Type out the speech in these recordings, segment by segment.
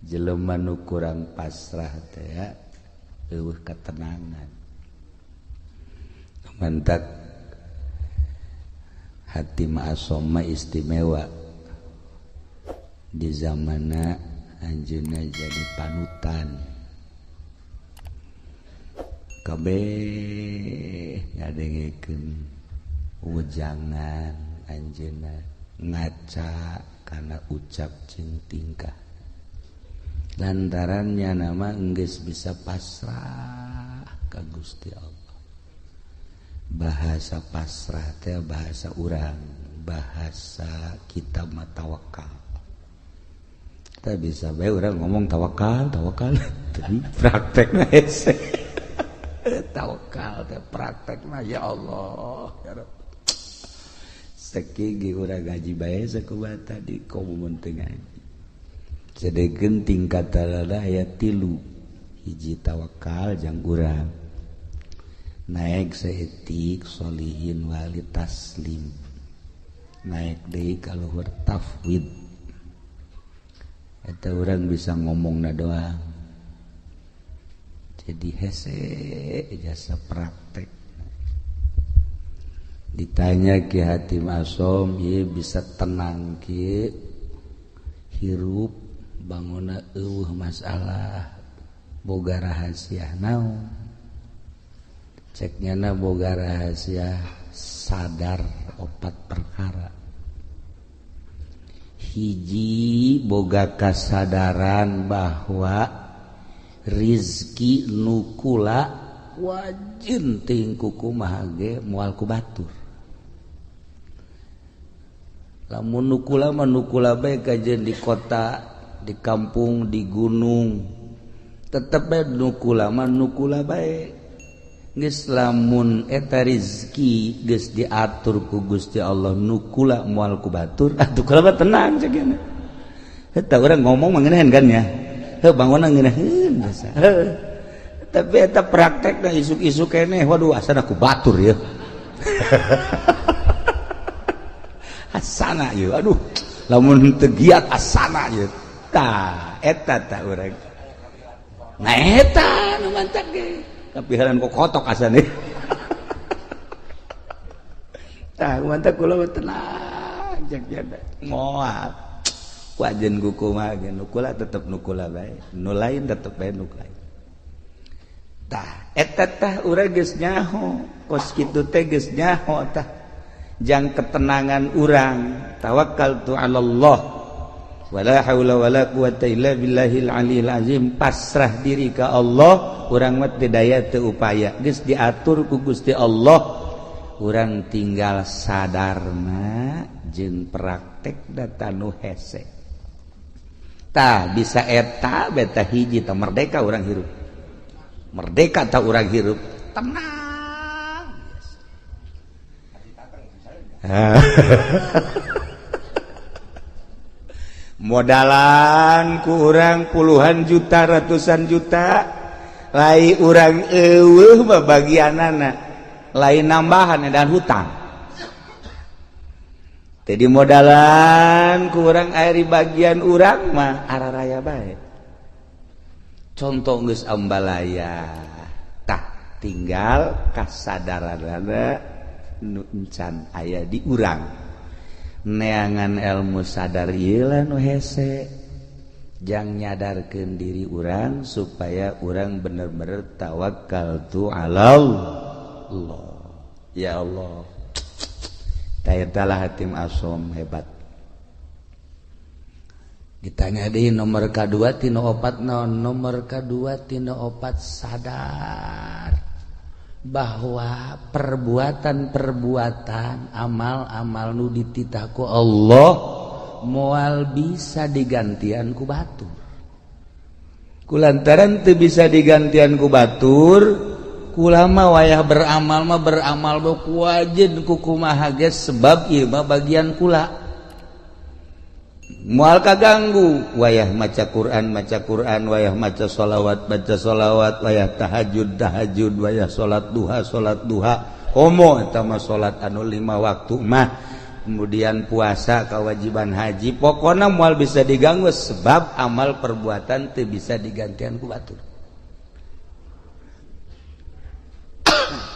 Jelema nu kurang pasrah teh eueuh ketenangan. Mantak hati ma'asoma istimewa di zamana anjeunna jadi panutan. Kabeh ngadengekeun wejangan anjeunna, ngaca kana ucap jeung tingkah. Lantarannya nama enggeus bisa pasrah ka Gusti Allah. Bahasa pasrah teh bahasa urang, bahasa kita mah tawakal. Kita bisa bae urang ngomong tawakal, tawakal, tapi praktekna hese. Tawakal teh praktekna ya Allah, ya Rabb. Sakigi urang ngaji bae sakumaha tadi komo mun teu ngaji. Sedengkeun tingkatanana aya 3, hiji tawakal jang urang. Naik saeutik solihin wali taslim, naik deui ka luhur tafwid. Eta urang bisa ngomongna doang, jadi hese jasa praktek. Ditanya Ki Hatim Asom, ieu bisa tenang kieu hirup bangunna eueuh masalah, boga rahasia naon? Ceknya na boga rahasia sadar 4 perkara. Hiji, boga kasadaran bahwa rizki nukula wajin ting kukumaha ge moal ku batur. Lamun nukula mah nukula bae kajeun di kota, di kampung, di gunung, tetep bae nukula mah nukula bae. Geus lamun eta rizki geus diatur ku Gusti Allah nukula moal ku batur, atuh kula mah tenang cekna. Eta urang ngomong mah ngeunaheun kan ya. Heuh bangunna ngeunaheun biasa. Heuh. Tapi eta praktekna isuk-isuk keneh, waduh asana ku batur ya. Asana ieu, aduh lamun teu giat asana ieu. Tah eta tah urang. Nah eta nu mantak ge. Kapiharan kok kotok asane. Tah mantak kula mah tenang cek jada. Moal. Wajen kukumaha ge nukula tetep nukula bae, nu lain tetep bae nu lain. Tah eta tah urang geus nyaho, kos kitu teh geus nyaho tah. Jang ketenangan urang, tawakkaltu 'ala Allah. Wala haula wala quwata illa billahil aliyil azim, pasrah diri ka Allah, urang mah teu daya teu upaya, geus diatur ku Gusti Allah, urang tinggal sadarna jeung praktek data nu hese. Tah bisa eta beta hiji tah merdeka urang hirup. Merdeka tah urang hirup, tenang. Modalan ku urang puluhan juta, ratusan juta, lai urang eueuh mah bagianana, lain nambahan dan hutang. Jadi modalan ku urang ari bagian urang mah araraya bae. Contoh geus ambalaya, tah tinggal kasadaranana nu encan aya di urang. Neangan ilmu sadar ieu lah nu hese, jang nyadarkeun diri urang supaya urang bener-bener tawakal tu 'alallah. Ya Allah, eta lah Hatim Asom hebat. Ditanya deui nomor kadua tina opat naon? Nomor kadua tina opat sadar bahwa perbuatan-perbuatan amal-amal nu dititah ku Allah moal bisa digantian ku batur. Kulantaran teu bisa digantian ku batur, kulama wayah beramal mah beramal ku wajen ku kumaha ge sebab ieu mah bagian kula. Moal kaganggu wayah maca Quran maca Quran, wayah maca sholawat baca sholawat, wayah tahajud tahajud, wayah salat duha salat duha. Komo eta mah salat anu 5 waktu mah kemudian puasa, kewajiban haji, pokoknya moal bisa diganggu sebab amal perbuatan teu bisa digantian ku batur.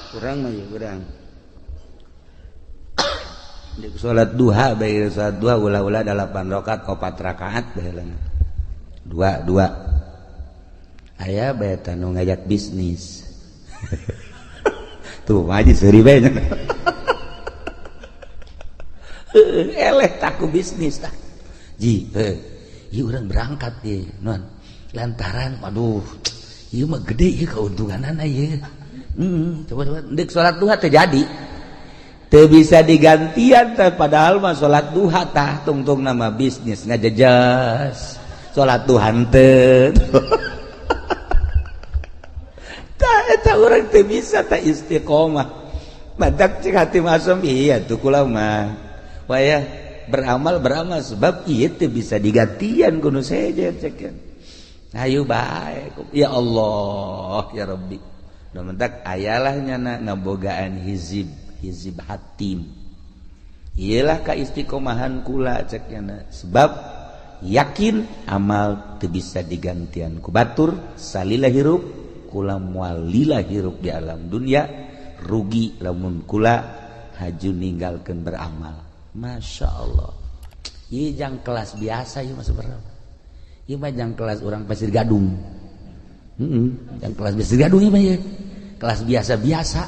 Kurang mah ya kurang. Di salat duha bae salat duha ulah-ulah 8 rakaat 4 rakaat bae dua dua. Aya bae tanu ngajak bisnis. Tuh haji seuri bae. Eleh taku bisnis tah. Ji, ieu urang berangkat ieu, non. Lantaran waduh, ieu mah gede ieu keuntunganana ieu. Coba deuk salat duha teu jadi. Teu bisa digantian teh padahal mah salat duha tah tungtung nama bisnis ngajejas. Salat duha teu. Tah eta urang teu bisa tah istiqomah. Matak cek hati masum iya tuh kula mah. Waya beramal beramal sebab ieu teu bisa digantian kudu sejen cekeun. Ayo bae ya Allah ya Rabbi. Nu mentak ayalah nyana ngabogaan hizib hizib hatim. Iyalah ka istiqomahan kula cek nyana sebab yakin amal teu bisa digantian ku batur salila hirup kula moal lila hirup di alam dunia rugi lamun kula haju ninggalkeun beramal. Masya Allah. Ieu jang kelas biasa ieu mah sebenarnya. Ieu mah jang kelas orang Pasir Gadung. Jang kelas Pasir Gadung ieu mah ieu. Kelas biasa-biasa.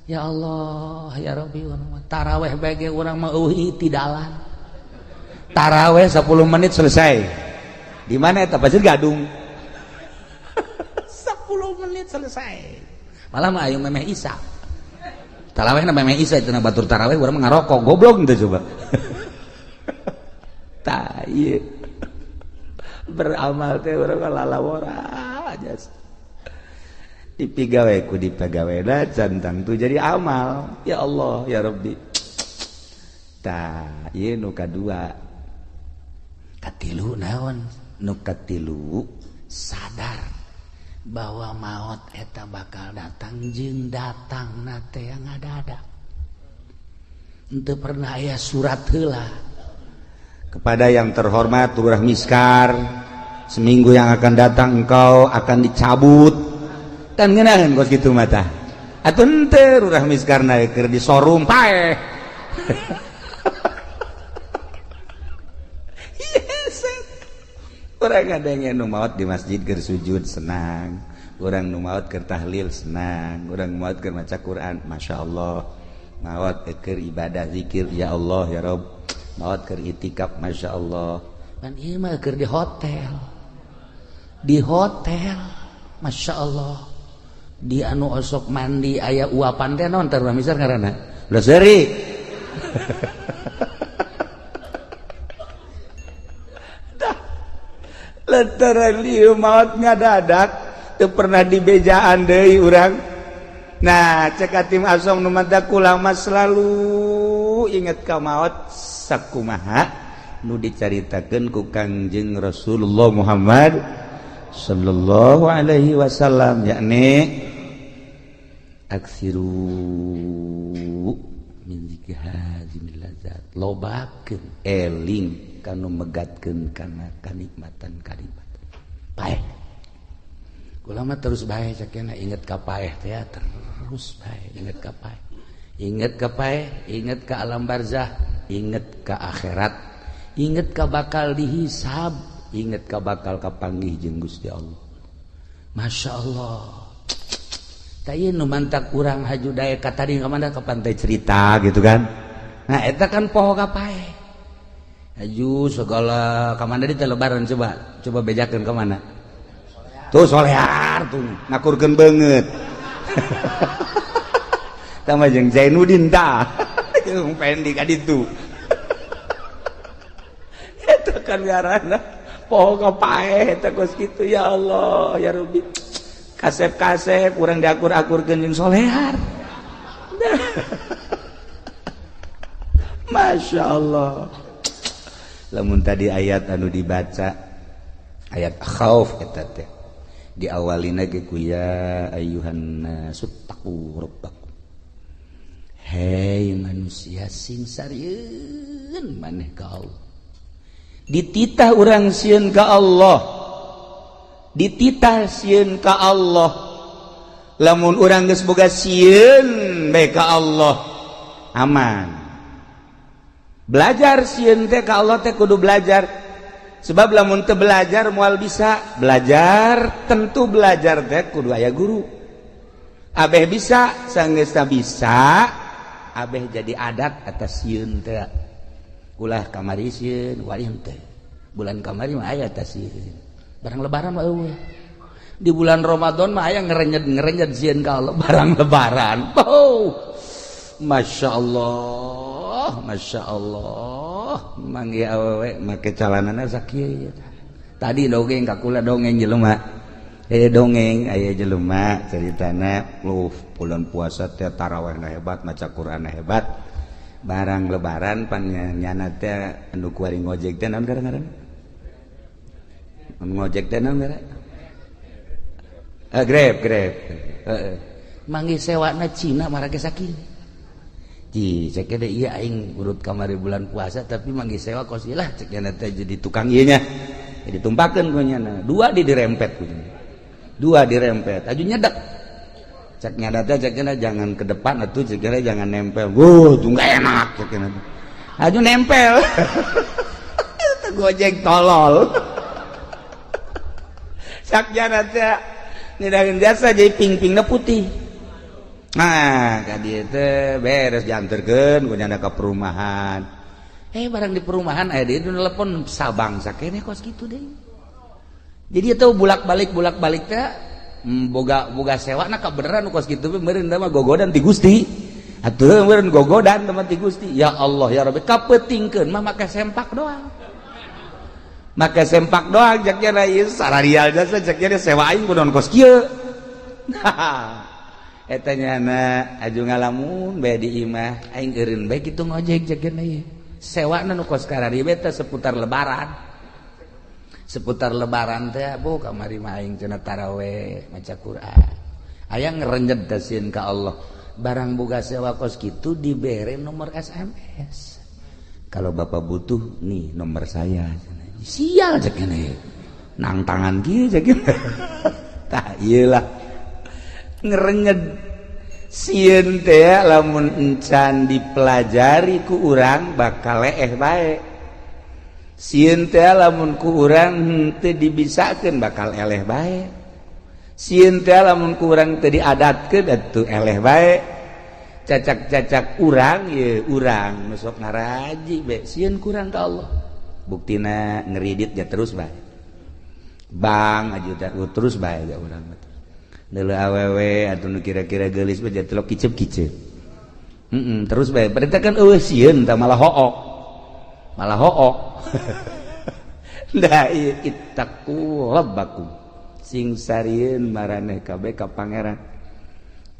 Ya Allah, ya Rabbi, taraweh bae ge urang mah eueuh itidalan. Taraweh 10 menit selesai. Di mana eta Pasir Gadung? 10 menit selesai. Malah mah ayo memeh isya. Taraweh na memeh isya cenah batur taraweh urang mah ngarokok goblok teh coba. Tah ieu. Beramal teh urang mah lalawora aja. Dipigawe ku dipagawena can tangtu jadi amal. Ya Allah ya Rabbi. Tah ieu nu kadua. Katilu naon? Nu katilu sadar bahwa maut eta bakal datang jeung datang na teh yang ada-ada. Henteu pernah aya surat heula. Kepada yang terhormat Lurah Miskar, seminggu yang akan datang engkau akan dicabut. Kan ngeunaheun kos kitu mah tah. Atuh henteu Lurah Miskar na keur disorum paeh. Orang ada yang nu maot di masjid keur sujud senang, orang nu maot keur tahlil senang, orang maot keur maca Quran, masya Allah, maot keur ibadah zikir ya Allah ya Rob, maot keur itikaf masya Allah. Kan ieu mah keur di hotel, masya Allah, di anu osok mandi aya uapan teh naon teh misal ngaranna, ulah seuri. Lantaran lieu maot ngadadak teu pernah dibejaan deui urang. Nah, cek Hatim Asom nu mata kula mah selalu inget ka maot sakumaha nu dicaritakeun ku Kangjeng Rasulullah Muhammad sallallahu alaihi wasallam yakni aksiru min zikri hazimil lazat lobakeun eling kanu megatkeun kana kanikmatan kanikmatan paeh kula mah terus bae cakena inget ka paeh teh terus bae inget ka paeh inget ka paeh inget ka alam barzah inget ka akhirat inget ka bakal dihisab inget ka bakal kapanggih jeung Gusti Allah. Masya Allah. Tah ieu nu mantak urang haju daek ka tadi ka mana ka pantai cerita gitu kan. Nah eta kan poho ka paeh. Haju segala ka mana di lebaran coba coba bejakeun ka mana. Tuh solear tuh ngakurkeun beungeut. Tah mah jeung Zainuddin tah. Jeung Pendi ka ditu. Eta kan ngaranna poho ka paeh eta kos kitu ya Allah ya Rabbi. Kasep-kasep urang diakur-akurkeun jeung solear. Masya Allah. Lamun tadi ayat anu dibaca ayat khauf eta teh diawalina ge ku ya ayyuhan nasut taqu rabbakum. Hei manusia sing sarieun maneh ka Allah. Dititah urang sieun ka Allah, dititah sieun ka Allah. Lamun urang geus boga sieun bae ka Allah, aman. Belajar sieun teh ka Allah teh kudu belajar, sebab lamun teu belajar moal bisa. Belajar tentu belajar teh kudu aya guru. Abeh bisa, sanggeusna bisa abeh jadi adat atas sieun teh. Ulah kamari sieun, wali teh bulan kamari mah aya atas sieun, barang lebaran mah eueuh. Di bulan Ramadan mah aya ngerenyet-ngerenyet sieun ka Allah. Barang lebaran, oh Masya Allah, Masya Allah, manggih awewe make calanana sakieu. Tadi dongeng ka kula, dongeng jelema, dongeng aya jelema ceritana lu bulan puasa teh tarawihna hebat, maca Quran hebat. Barang lebaran pan nyana teh anu kuari ngojek teh, naon ngaran anu ngojek teh, naon ngaran? Grab, Grab. Heeh, manggih sewana Cina marake sakieu. Ji cek deh, iya aing urut kamari bulan puasa tapi manggih sewa kos lah, cek nyana teh. Jadi tukang ieu nya jadi tumpakeun ku nyana dua di dirempet ku dua, dirempet aju nyedek. Cek nyada teh, cek nyana, jangan ke depan atuh, cek nyana, jangan nempel. Wuh, tuh nggak enak, cek nyana. Aju nempel itu gojek tolol. Cek nyana teh ngidahin jasa jadi ping-pingna putih. Nah, ka dieu teh beres dianterkeun ku nyana ke perumahan. Barang di perumahan aya dia telepon Sabang sakene kos kitu deh. Jadi itu bulak-balik bulak-balik teh boga boga sewa nah kebenaran kos kitu meureun mah gogodan ti Gusti. Atuh meureun gogodan teman ti Gusti. Ya Allah ya Rabbi, kapeutingkeun mah make sempak doang. Make sempak doang cek nya ieu sararial jasa, cek nya sewa aing kudu kos kieu. Eta nyana aju ngalamun bae di imah, aing eureun bae kitu ngojek, cek nya ieu. Sewana nu kos karari teh seputar lebaran. Seputar lebaran teh bu kamari mah aing cenah taraweh maca Quran, aya ngerenjet sieun ka Allah. Barang boga sewa kos kitu dibere nomor SMS, "Kalau bapak butuh nih nomor saya." Sial, cek ini nang tangan kieu, cek. Tah, iyalah ngerenyet sieun teh. Lamun encan dipelajari ku urang bakal leeh bae. Sieun teh lamun ku urang henteu dibisakeun bakal eleh bae. Sieun teh lamun ku urang teu diadatkeun atuh eleh bae. Cacak-cacak urang ye, urang nu sok ngaraji be sieun kurang ka Allah, buktina ngeridit ya terus bae. Bang aju teh terus bae ga urang deuleu awewe atuh nu kira-kira geulis mah jadi kicep-kicep. Terus bae berarti kan eueuh sieun tah, malah hook, malah hook. Dah, ittaqu rabbakum, sing sarieun maraneh kabeh ka pangeran.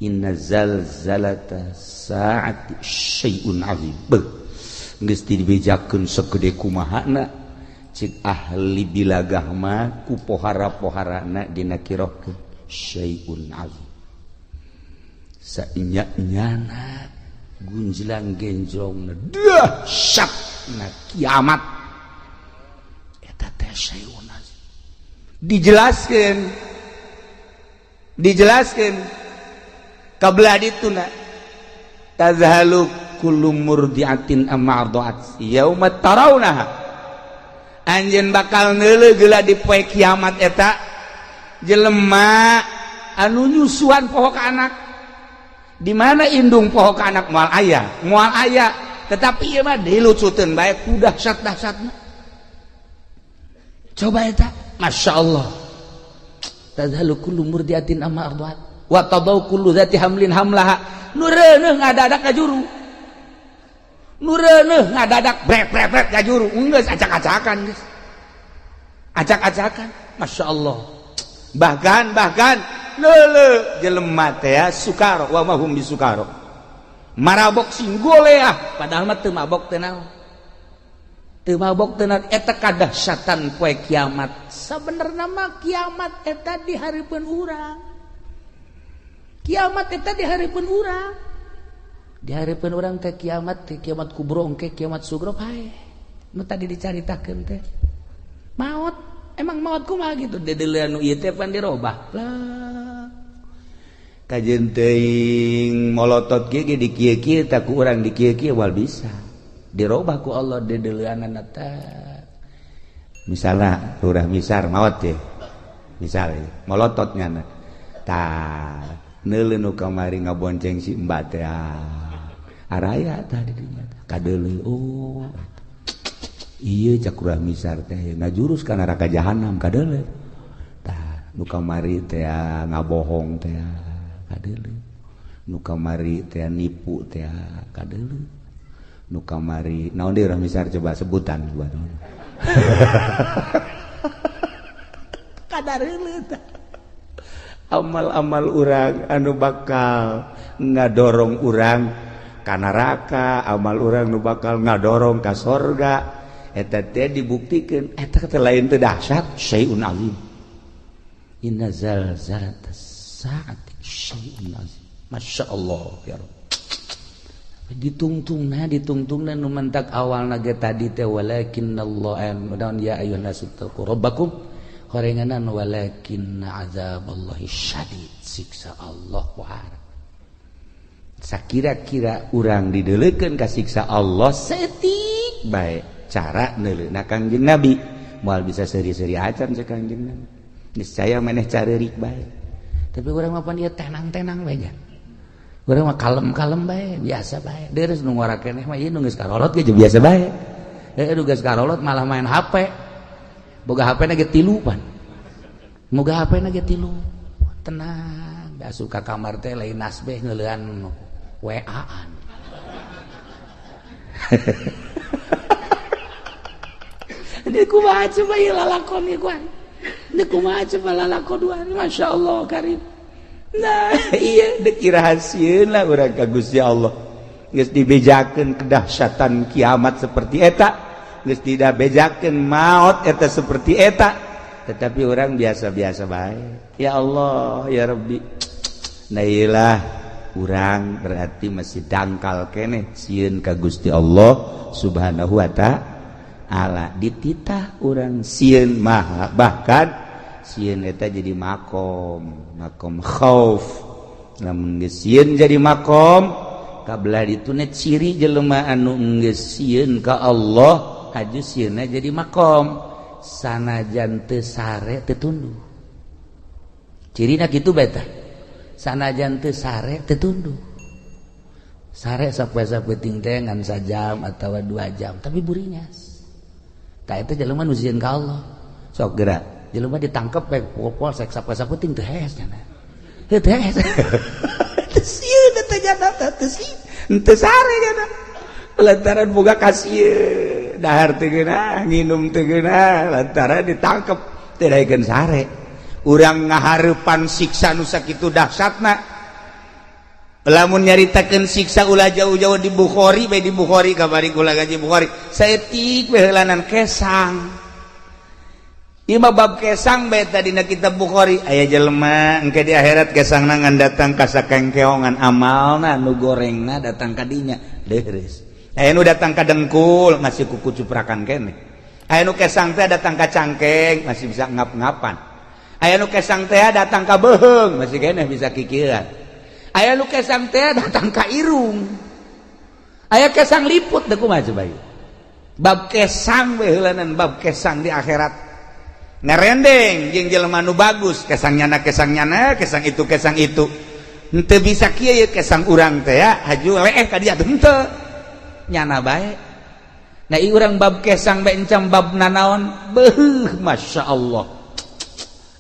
Inna zalzalata saati syai'un azim. Beuh, geus dibejakeun segede kumahana cik ahli bilagah mah ku pohara-poharana dinakirohkeun syai'un azim. Sainya-nyana gunjlang genjrong dahsyat na kiamat eta teh syai'un azim. Dijelaskeun, dijelaskeun kabelah dituna tazhalu kullu murdiatin amma arda'at yauma tarawnaha. Anjeun bakal neuleuh geula di poe kiamat eta jelema anu nyusuan poho ka anak. Di mana indung poho ka anak? Moal aya, moal aya. Tetapi ieu mah dilucuteun bae ku dahsyat-dahsyatna. Coba eta, Masya Allah, tadhalu kullu murdiatin amma arda'at wa tadau kullu dzati hamlin hamlaha. Nu reuneuh ngadadak ka juru, nu reuneuh ngadadak brek brek brek ka juru. Geus acak-acakan, geus acak-acakan. Masya Allah. Bahkan bahkan leule jelema teh sukaro wa mahum bisukaro, marabok sing goleah, padahal mah teu mabok teu naon, teu mabok teu naon. Eta kadahsyatan poe kiamat. Sabenerna mah kiamat eta di hareupeun urang, kiamat eta di hareupeun urang. Di hareupeun urang teh kiamat teh kiamat kubro engke, kiamat sugro paeh. Nu tadi dicaritakeun teh. Maot, emang maot kumaha gitu dedeuleun nu ieu teh pan dirobah. Lah. Kajeun teuing molotot kieu ge di kieu-kieu tak ku urang di kieu-kieu wal bisa. Dirobah ku Allah dedeuleunana teh. Misalnya Lurah Misar maot teh. Misal molotot nyana. Tah, neuleuh nu kamari ngabonceng si Mbak teh. Araya tah di dinya. Kadeuleu oh. Ieu cak Lurah Misar teh ngajurus ka neraka jahanam kadeuleu. Tah, nu kamari teh ngabohong teh kadeuleu. Nu kamari teh nipu teh kadeuleu. Nu kamari naon deui Lurah Misar coba sebutan coba. Kadareuleut amal-amal urang anu bakal ngadorong urang ka neraka, amal urang nu bakal ngadorong ka sorga, eta teh dibuktikeun eta teh lain teu dahsyat, syai'un azim. Inna zalzalatas saati syai'un azim. Masya Allah ya Rabb. Ditungtungna ditungtungna nu mentak awalna ge tadi teh walakinnallaha dan ya ayyuhan nasu taqu rabbakum horenganan walakinna azaballahi syadid, siksa Allah wahar. Sakira-kira urang dideulekeun ka siksa Allah setik bae cara neuleuna Kangjeng Nabi, moal bisa seuri-seuri acan cek Kangjeng Nabi. Niscaya maneh careurik bae. Tapi urang mah pan ieu tenang-tenang bae nya. Urang mah kalem-kalem bae, biasa bae. Deres nu ngora keneh mah ieu nu geus karolot ge biasa bae. Heuh nu geus karolot malah main HP. Boga HP na ge tilu pan. Moga HP na ge tilu. Tenang, asup ka kamar teh lain nasbeh ngeulean WA-an. Ini kumaha coba ieu lalakon ieu kuan. Ini kumaha coba lalakon dua. Masya Allah karim. Nah, iya dek rahasieun lah urang ka Gusti Allah. Geus dibejakeun kedahsyatan kiamat seperti eta, geus tidak bejakeun maot eta seperti eta, tetapi orang biasa-biasa bae. Ya Allah, ya Rabbi. Nah iyalah urang berarti masih dangkal keneh sieun ka Gusti Allah Subhanahu wa ta'ala. Dititah urang sieun mah bahkan sieun eta jadi makom, makom khauf. Lamun geus sieun jadi makom, kabelah dituna ciri jelema anu geus sieun ka Allah haju sieunna jadi makom. Sanajan teu sare teu tunduh. Cirina kitu bae tah. Sanajan teu sare teu tunduh. Sare sapoe-sapoe teh ngan sajam atawa 2 jam, tapi buringas. Tah eta jelema nu sieun ka Allah. Sok geura jelema ditangkep bae pokok sek sapoe-sapoe teu hees nya. Teu hees. Teu sieun teh jana teh sieun. Teu sare jana. Lantaran boga kasieun, dahar teu geunah, nginum teu geunah, lantaran ditangkep teu daekeun sare. Urang ngahareupan siksa nu sakitu dahsyatna. Lamun nyaritakeun siksa ulah jauh-jauh di Bukhari bae, di Bukhari kamari kula ngaji Bukhari. Saeutik bae heulanan kesang. Ima bab kesang bae tadina kitab Bukhari aya jelema engke di akhirat kesangna ngan datang ka sakengkeongan amalna nu gorengna datang ka dinya deureus. Aya nu datang ka dengkul masih kuku cuprakan keneh. Aya nu kesang teh datang ka cangkeng masih bisa ngap-ngapan. Aya nu kesang teh datang ka beuheung masih keneh bisa kikieuan. Aya nu kesang teh datang ka irung. Aya kesang liput teh kumaha coba ieu. Bab kesang we heulanan bab kesang di akhirat. Ngerendeng jeung jelema nu bagus kesang nyana kesang itu kesang itu. Henteu bisa kieu ye kesang urang teh ya haju leeh ka dia henteu. Nyana bae. Nah ieu urang bab kesang bae encam bab nanaon beuh Masya Allah.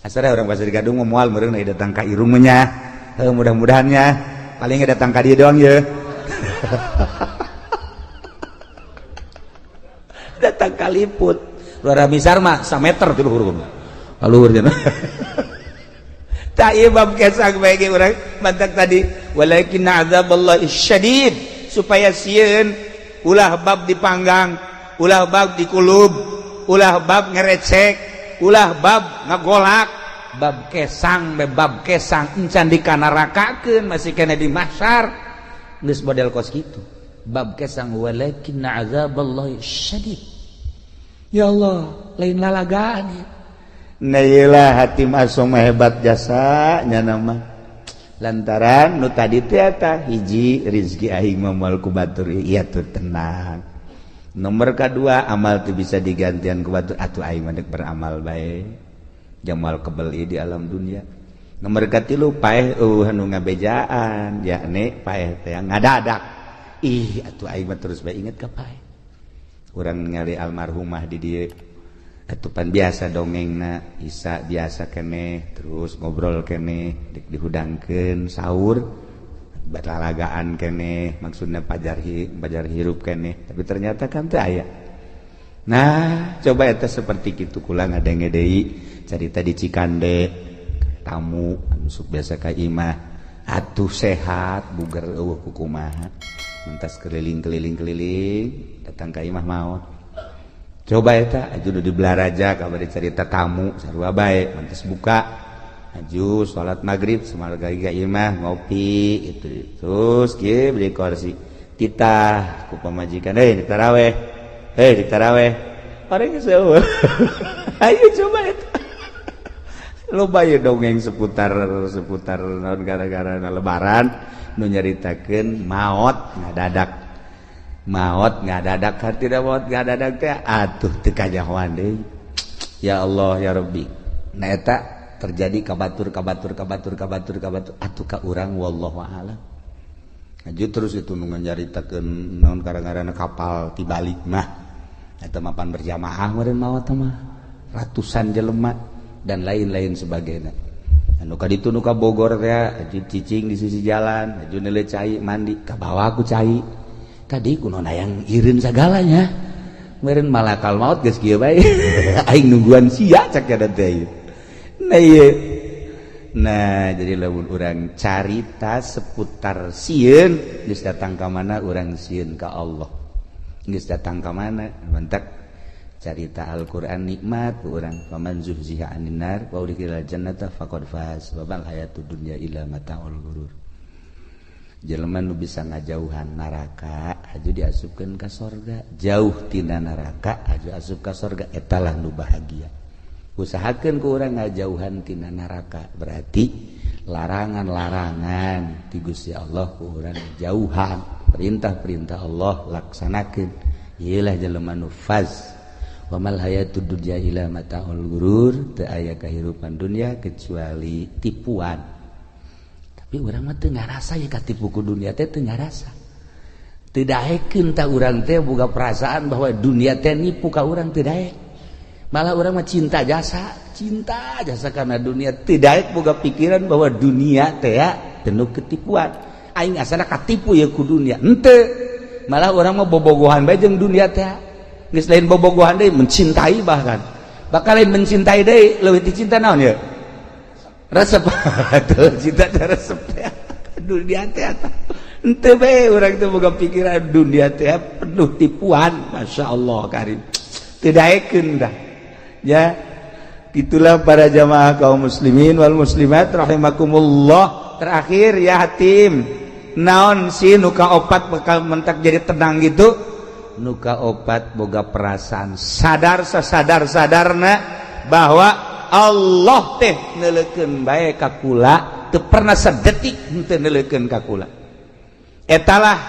Asal urang Pasir Gadung moal meureun datang ka irung nya. Heuh mudah-mudahannya paling datang ka dieu doang ye. Datang ka liput. Luar misar mah sameter ti luhur. Kaluhur cenah. Tah ieu bab kesang bae ge urang mantak tadi walakin azaballahi syadid supaya sieun ulah bab dipanggang, ulah bab dikulub, ulah bab ngerecek, ulah bab ngagolak, bab kesang be bab kesang encan dikanarakakeun masih kena di mahsyar. Geus model kos kitu. Bab kesang walakinna azaballahi syadid. Ya Allah, lain lalagaan ya. Nah iyalah Hatim Asom hebat jasa nya nama. Lantaran nu tadi teh eta hiji rizki aing mah moal ku batur, ieu tuh tenang. Nomor kedua, amal tuh bisa digantian ku batur, atuh aing mah beramal bae. Jamal kebel di alam dunia. Nomor katilu, paeh eueuh anu ngabejaan, yakni paeh teh ngadadak. Ih, atuh aing mah terus bae inget ka paeh. Urang ningali almarhumah di dieu. Atupan biasa dongengna, isa biasa keneh, terus ngobrol keneh, dik dihudangkeun sahur, berlalagaan keneh, maksudnya pajar pajar hirup keneh, tapi ternyata kan teu aya. Nah, coba eta seperti kitu kula ngadenge deui carita di Cikande, tamu anu sok biasa ka imah, atuh sehat, buger eueuh kukumaha. Mentas keliling-keliling-keliling, datang ka imah maot. Coba eta aju di Belaraja kabar cerita tamu sarua bae, mentas buka aju salat maghrib semarga ka imah ngopi itu terus kieu beli kursi titah ku pamajikan, "Hei, ditaraweh, hei, ditaraweh." Orang geus eueuh. Ayo coba eta loba ye dongeng seputar seputar naon, gara-gara lebaran nu nyaritakeun maot ngadadak, maot ngadadak, hartina maot ngadadak teh atuh teu kanyahoan deui. Ya Allah ya Rabbi. Nah, eta terjadi ka batur, ka batur, ka batur, ka batur, ka batur atuh ka urang, wallahu a'lam. Aju terus itu nu nyaritakeun naon, gara-gara kapal tibalik mah eta mapan berjamaah meureun maot mah ratusan jelema dan lain-lain sebagainya. Anu ka ditu nu ka Bogor teh aju cicing di sisi jalan, aju neuleuh cai, mandi ka bawah ku cai tadi kuno hayang ireun sagalanya meureun malakal maut geus kieu bae, "Aing nungguan sia," cak eta teh. Nah ieu, nah jadi lamun urang carita seputar sieun, geus datang ka mana urang sieun ka Allah, geus datang ka mana. Mantak carita Al-Qur'an nikmat ku urang, faman zuhziha 'anin nar wa udkhilal jannata faqad faz wa mal hayatud dunya illa mataul ghurur. Jelema nu bisa ngajauhan neraka aju diasupkeun ka sorga, jauh tina neraka aju asup ka sorga, etalah nu bahagia. Usahakeun ku urang ngajauhan tina neraka, berarti larangan-larangan ti Gusti Allah ku urang jauhan, perintah-perintah Allah laksanakeun, ieulah jelema nu faz. Wa mal hayatud dunya illa mataul ghurur, teu aya kahirupan dunia kecuali tipuan. Tapi urang mah teu ngarasa ya katipu ku dunia teh, teu ngarasa, teu daekeun. Ta urang teh boga perasaan bahwa dunia teh nipu ka urang, teu daek. Malah urang mah cinta jasa, cinta jasa karena dunia, teu daek boga pikiran bahwa dunia teh ya penuh ketipuan. Aing asana katipu ya ku dunia, henteu. Malah urang mah bobogohan bae jeung dunia teh. Geus lain bobogohan deui, mencintai, bahkan bakal lain mencintai deui, leuwih ti cinta naon ya, resep. Tuh, cinta teh resep teh dunia teh. Henteu bae urang teh boga pikiran dunia teh penuh tipuan. Masya Allah karim, teu daekeun dah ya. Itulah para jamaah kaum muslimin wal muslimat rahimakumullah. Terakhir ya Hatim, naon sih nuka opat bakal mentak jadi tenang gitu? Nuka opat, boga perasaan sadar sasadar sadarna bahwa Allah teh neuleukeun bae ka kula, teu pernah sedetik henteu neuleukeun ka kula. Etalah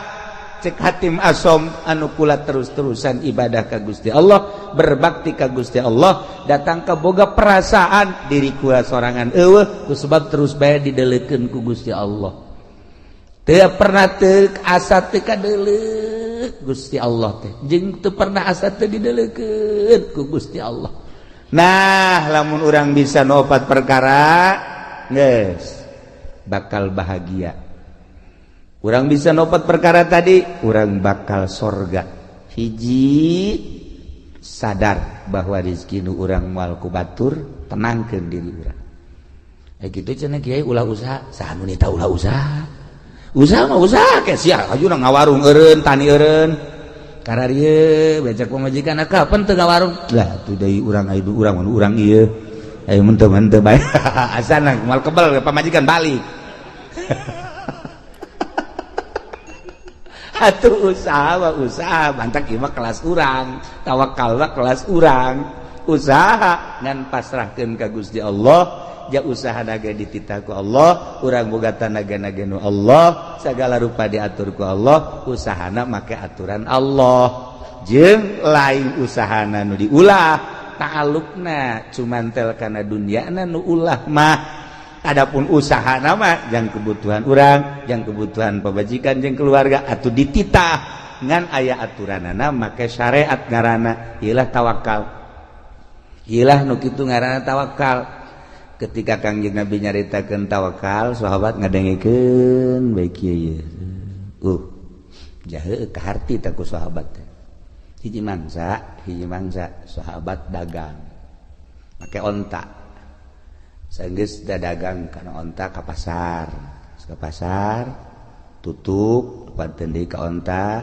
cek Hatim Asom anu kula terus-terusan ibadah ka Gusti Allah, berbakti ka Gusti Allah, datang ke boga perasaan diri kula sorangan eueuh, ku sebab terus bae dideulekeun ku Gusti Allah. Teu pernah teu asa teu kadeuleuk Gusti Allah teh, jeung teu pernah asa teu dideulekeun ku Gusti Allah. Nah, lamun urang bisa nopat perkara geus bakal bahagia. Urang bisa nopat perkara tadi, urang bakal sorga. Hiji, sadar bahwa rizki nu urang moal ku batur, tenangkeun diri urang. Eh, gitu cenah kiai, ulah usaha. Saha nu nita ulah usaha? Usaha mah usaha ke sia, aju ngawarung eureun, tani eureun. Kararieu becek pamajikan, "Kapan teu ngawarung?" Lah tuh deui urang aya urang urang ieu. Ayo mun teu teu bae. Asana moal kebel pamajikan balik. Atuh usaha mah usaha, mantak ieu mah kelas urang, tawakal mah kelas urang. Usaha ngan pasrahkeun ka Gusti Allah, ja usaha naga dititah ku Allah, urang boga tanaga naga nu Allah, segala rupa diatur ku Allah, usahana make aturan Allah. Jeung lain usahana nu diulah, ta'alluqna cuman tel kana dunyana nu ulah mah. Adapun usaha nama yang kebutuhan urang, yang kebutuhan pamajikan jeung keluarga atau dititah ngan aya aturanana make syariat ngaranna ilah tawakal. Ilah nu kitu ngaranna tawakal. Ketika Kangjeng Nabi nyaritakeun tawakal, sahabat ngadengekeun bae kieu ye. Jahe kaharti teh ku sahabat teh. Hiji mangsa sahabat dagang make onta. Sanggeus dagang kana onta ka pasar. Ka pasar tutup panten deui ka onta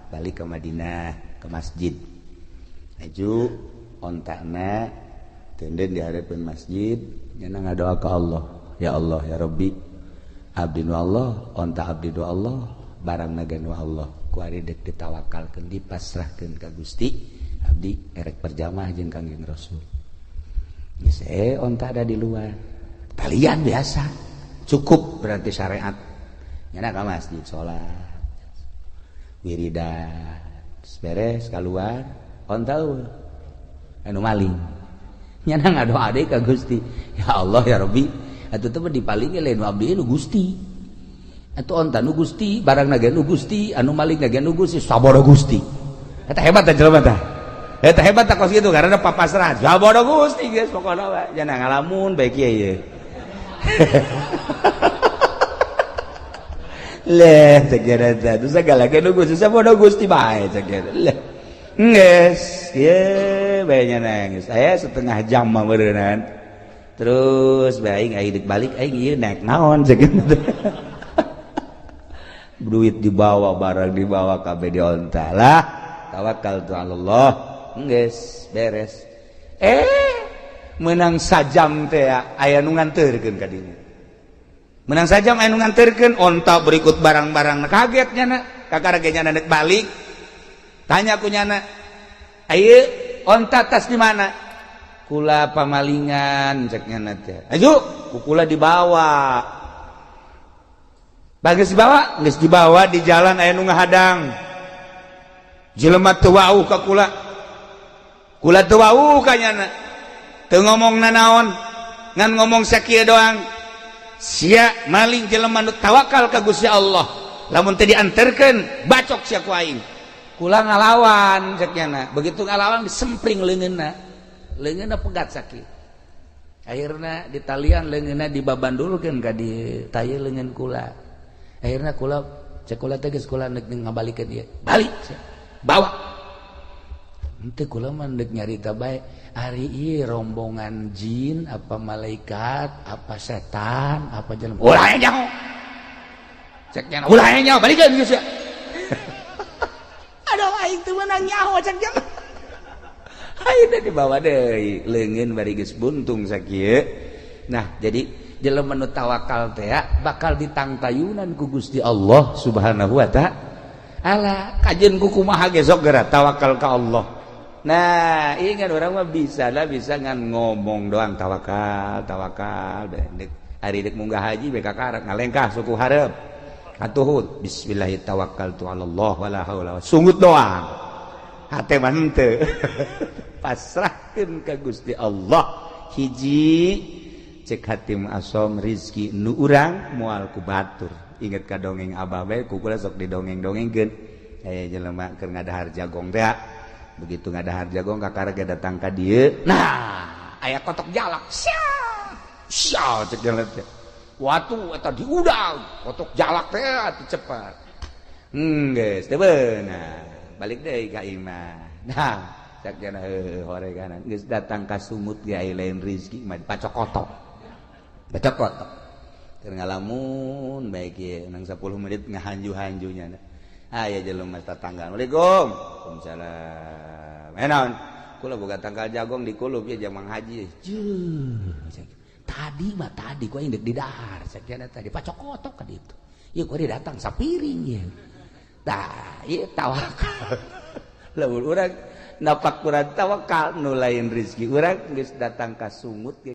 balik ke Madinah ke masjid. Aju ontana tenden di hadapan masjid nyana ngadoa ka Allah. Ya Allah ya Rabbi, abdi nu Allah, onta abdi nu Allah, barang naga nu Allah. Ku ari dek ditawakalkeun dipasrahkeun ka Gusti, abdi erek berjamaah jeung Kangjeng Rasul. Geus onta ada di luar. Talian biasa. Cukup berarti syariat. Nyana ka masjid salat. Wiridan. Beres keluar, onta eueuh. Anu maling. Nyana ngadoa deui ka Gusti. Ya Allah ya Rabbi, atuh teh dipalingi lain nu abdi nu Gusti. Atuh onta nu Gusti, barang naga nu Gusti, anu maling naga nu Gusti, sabodo Gusti. Eta hebat teh jelema tah. Eta hebat tah kos kitu karena papasrah. Sabodo Gusti geus pokona mah. Jangan ngalamun bae kieu ye. Leh cek eta teh segala ge nu Gusti sabodo Gusti bae cek eta. Leh. Geus, ieu bae nya nangis. Aya setengah jam mah meureunnan. Terus bae aing aing balik aing ieu naik naon cek eta. Duit dibawa, barang dibawa kabeh di onta lah. Tawakal tu Allah. Geus beres. Menang sajam teh aya nu nganterkeun ka dinya. Menang sajam aya nu nganterkeun onta berikut barang-barang. Kaget nyana, kakara ge nyana nek balik. Tanya ku nyana, "Ayeuna onta tas di mana?" Kula pamalingan cek nyana teh. Aju, ku kula dibawa. Bagus dibawa, geus dibawa di jalan aya nu ngahadang. Jelema teu wauh ka kula. Kula teu wauh ka nyana. Teu ngomong nanaon, ngan ngomong sakieu doang. Sia maling jelema nu tawakal ka Gusti Allah. Lamun teu dianterkeun, bacok sia ku aing. Kula ngalawan cek nyana. Begitu ngalawan disempring leungeunna. Leungeunna pegat sakieu. Akhirna ditalian leungeunna dibabandulkeun ka dieu, taya leungeun kula. Akhirna kula cek kula teh geus kula nek ngabalikeun ieu. Balik sia. Bawa. Henteu kula mah deuk nyarita bae. Ari ieu rombongan jin apa malaikat apa setan apa jelema. Ulah nyaho. Cek nyana ulah nyaho balikeun geus sia. Aduh aing teu meunang nyaho cek nyana. Ayeuna dibawa deui leungeun bari geus buntung sakieu. Nah, jadi jelema nu tawakal teh bakal ditangtayunan ku Gusti Allah Subhanahu wa ta'ala. Kajeun ku kumaha ge sok geura tawakal ka Allah. Nah, ingat orang mah bisa lah bisa ngan ngomong doang tawakal, tawakal dek ari dek munggah haji be kakarak ngalengkah suku hareup. Atuh bismillah tawakkaltu ala Allah wala haula sungut doang. Hate mah henteu. Pasrahkeun ka Gusti Allah. Hiji cek hatim asom rizki nu urang moal ku batur. Inget ka dongeng abah bae ku kula sok didongeng-dongengkeun. Aya jelema keur ngadahar jagong teh. Begitu ngadahar jagong kakara ge datang ka dieu. Nah, aya kotok jalak. Sia. Sia cek jelema teh. Watu eta diudang, kotok jalak teh atuh cepat. Geus teu beunang. Balik deui ka imah. Nah, cek jana heuh horeganan geus datang ka sumut ge aya lain rizki mah pacok kotok. Pacok kotok. Keur ngalamun bae kieu nang 10 menit ngahanju-hanjunya. Aya jelema tetangga. Assalamualaikum. Waalaikumsalam. Eh naon? Kula boga tangkal jagong di kulub ya jamang haji. Jeuh. Tadi mah tadi ku aing deuk didahar cek jana tadi pacok kotok ka ditu. Ieu ku datang sapiring ieu. Tah, ieu tawakal. Lamun urang napak kurang tawakal, nu lain rezeki urang geus datang ka sungut ge.